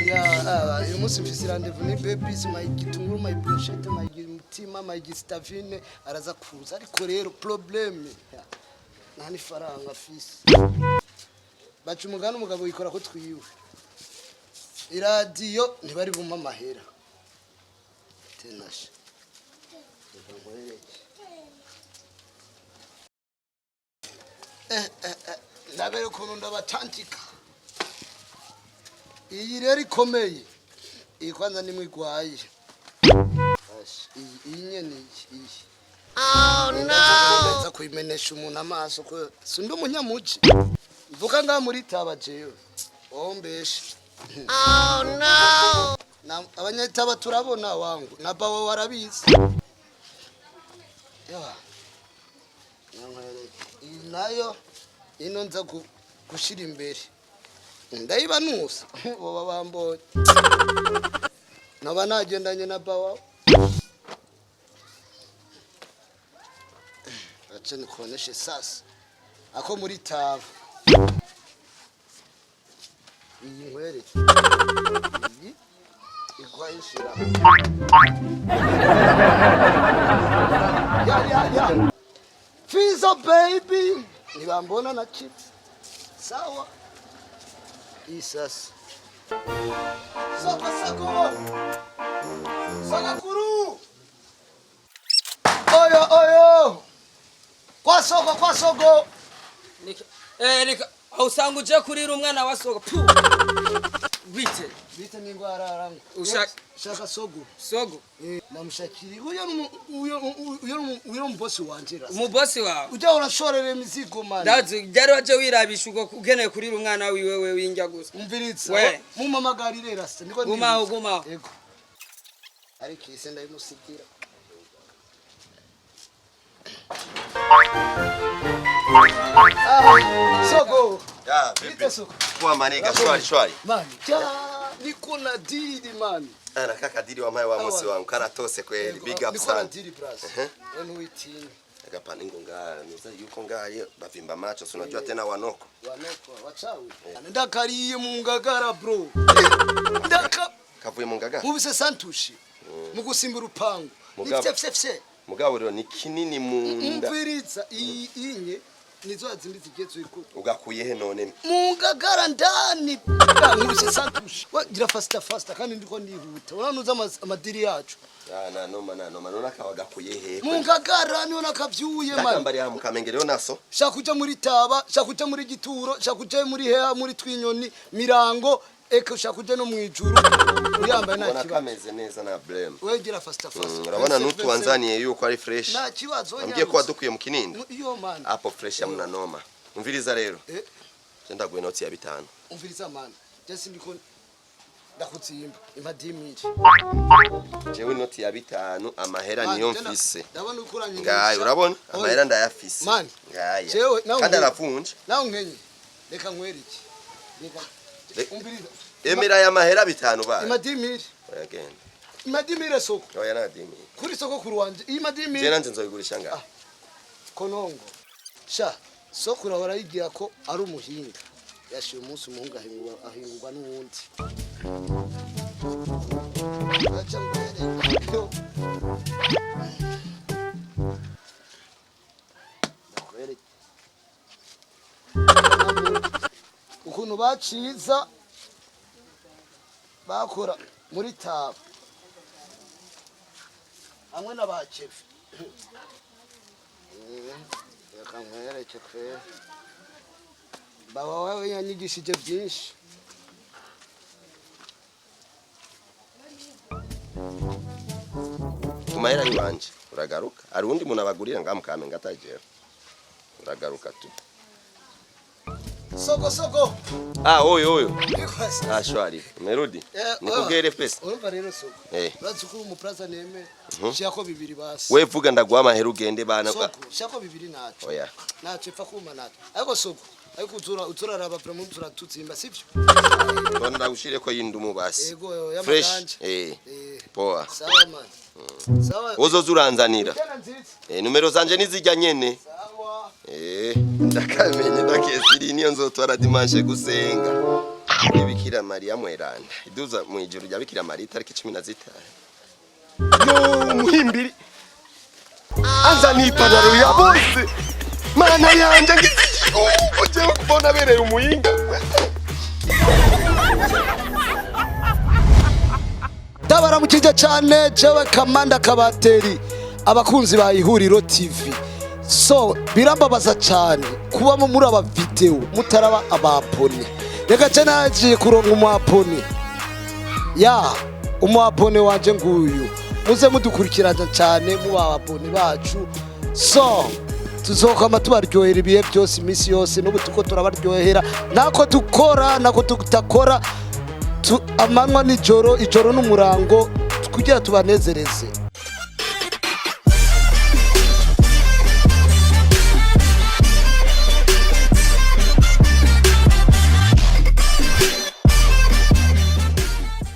Ya, uyu munsi mfise rendez-vous ni babies, my gitunguru, my brochette, my mutima, my gistavine araza kuza, ariko rero problème nta n'ifaranga afise. Baca umugani, umugabo yikora ko twiwe iradiyo ntibari bumpe amahera tenashe. Reka nkwereke. Ndabere ukuntu ndabatantika. Iyi rero ikomeye, iyi kwanza nimwe igwaye. Asha, iyi nyene, iyi. Oh no, ndaza kuyimenesha umuntu amaso ko sindi umunyamuji mvuga ngaha muri taba jewe wombeshe. Oh no, abanyetaba turabona wangu na bawe warabizi. Yawa, nankwereke iyi nayo ino nza gushira imbere ndayibanusa boba bambonye noba nagendanye na bawa. Acha nikuoneshe sasa ako muri taba. Iyi nkwereke, iyi igwayishira ya ya ya Fizo baby, nibambona na chips sawa. Iyi sasa soko soko sokakuru oyo oyo kwa soko kwa soko. Nika aho usanga uje kurira umwana wa sogo pu bite? Bite n'ingwara arangu. Shaka sogo. Sogo. Namushakiri uyo uyo uyo uyo mubosi wanje rasa. Umubosi wawe. Ujya urashorera imizigo man. Ndazi ryari waje wirabisha ubwo ukeneye kurira umwana wiwe we winjya gusa. Umviritsa. We. Mumamagarire rasa niko. Gumaho, gumaho. Yego, ariko ise ndayimusigira. Ah, sogo. Ya, Bite vipi? soko? Poa maniga, shwari shwari. Man, ja niko na dili man. Ana kaka dili wa mawe wa mosi wangu karatose kweli. Big up Niko na sana. dili bras. Wewe ntuwitinye. Akapana ingo ngaa, nuza yuko ngaye bavimba macho, si unajua tena wanoko. Wanoko wachawi. Ndakariye mu ngagara bro. Ndaka Kavuye mu ngagara. mubise santushi. Mu gusimba urupangu. Mugabo. Ni fye fye. Mugabo rero ni kinini mu nda. Umviriza, iyi inye nizo zindi zigezwe ko. Ugakuye he none? Mu ngagara ndani. Mubise santushi. Wagira faster faster kandi ndiko nihuta. Uranuza amadiri yacu. Ah, na noma na noma none akawa gakuye he? Mu ngagara niho nakavyuye man. Ndakambari ya mukamenge rero naso. Shaka kuja muri taba, shaka kuja muri gituro, shaka kuja muri heha, muri twinyoni, mirango, eka ushaka kuja no mwijuru. Uyambaye nta Ubona kibazo. kameze neza na blame. Wegera faster faster. Urabona nutu wanzaniye yuko ari fresh. Nta kibazo. Ambwiye ko wadukuye mu Kinindo. Iyo man. Hapo fresh amna noma. Umviriza rero. Je ndaguye noti ya 5. Umviriza man. Je ndiko ndakutsimba imadimiri. Jewe inoti ya 5 amahera niyo mfise. Ndabona ukuranye. Ngayo urabona amahera ndayafise. Man. Ngaya. Jewe, nawe Kandi aravunja. Nawe nkenye. Reka nkwereke. Reka. Umviriza. Emera ya mahera 5 ba. Imadimiri. Oya genda. Imadimiri soko. Oya nadimi. Kuri soko kuri wanje. Je Imadimiri. nanje nzoyigurisha ngaho. Konongo sha sokuru ahora yigira ko ari umuhinga yashiye umunsi umuhungu ahingurwa n'uwundi. Aca nkwereke. Ndakwereke ukuntu baciza bakora muri taba hamwe n'abakefe. Reka nkwereke kwera baba wawe yanyigishije byinshi. Ku mahera yiwanje uragaruka. Hari uwundi muntu abagurira ngaha mu Kamenge atajera. Uragaruka tu. Soko soko. Ah, oyo oyo. Nikwasa. Ah, shwari. Umerudi? Eh, Nikugere pesa. Urumva rero soko. Urazi ko umuplaza neme shirako bibiri basi. We vuga ndaguha amahera ugende bana. Soko shirako bibiri naco. Oya. Naco ipfa kuma naco. Ariko soko ariko uzura uzuraraba vraiment uzuratutsimba sivyo? None ndagushire ko yindumu basi. Yego Fresh. y'amaganje. Poa. Sawa man. Sawa. Uzoza uranzanira. Tena nziza. Numero zanje nizijya nyene. Sawa. Ndakamenye ndakesiri niyo nzotwara dimanche gusenga. Kuri Bikira Mariya mweranda iduza mu ijuru rya Bikira Mariya itariki 15. Yo muhimbiri anzaniye ipantaro ya bose, mana yanje, ngize igihugu jewe kubona bereye umuhinga. Ndabaramukije cyane, jewe Kamanda Kabateri, abakunzi ba Ihuriro TV. So birambabaza cyane kubamo muri aba video mutaraba ababone. Reka ce nagiye kuronka umwapone ya umwabone wanje nguyu. Muze mudukurikirana cyane muba ababone bacu. So tuzokama tubaryohera ibihe byose, iminsi yose. N'ubu tuko turabaryohera, ntako dukora ntako tudakora, amanywa nijoro, ijoro n'umurango, kugira tubanezereze.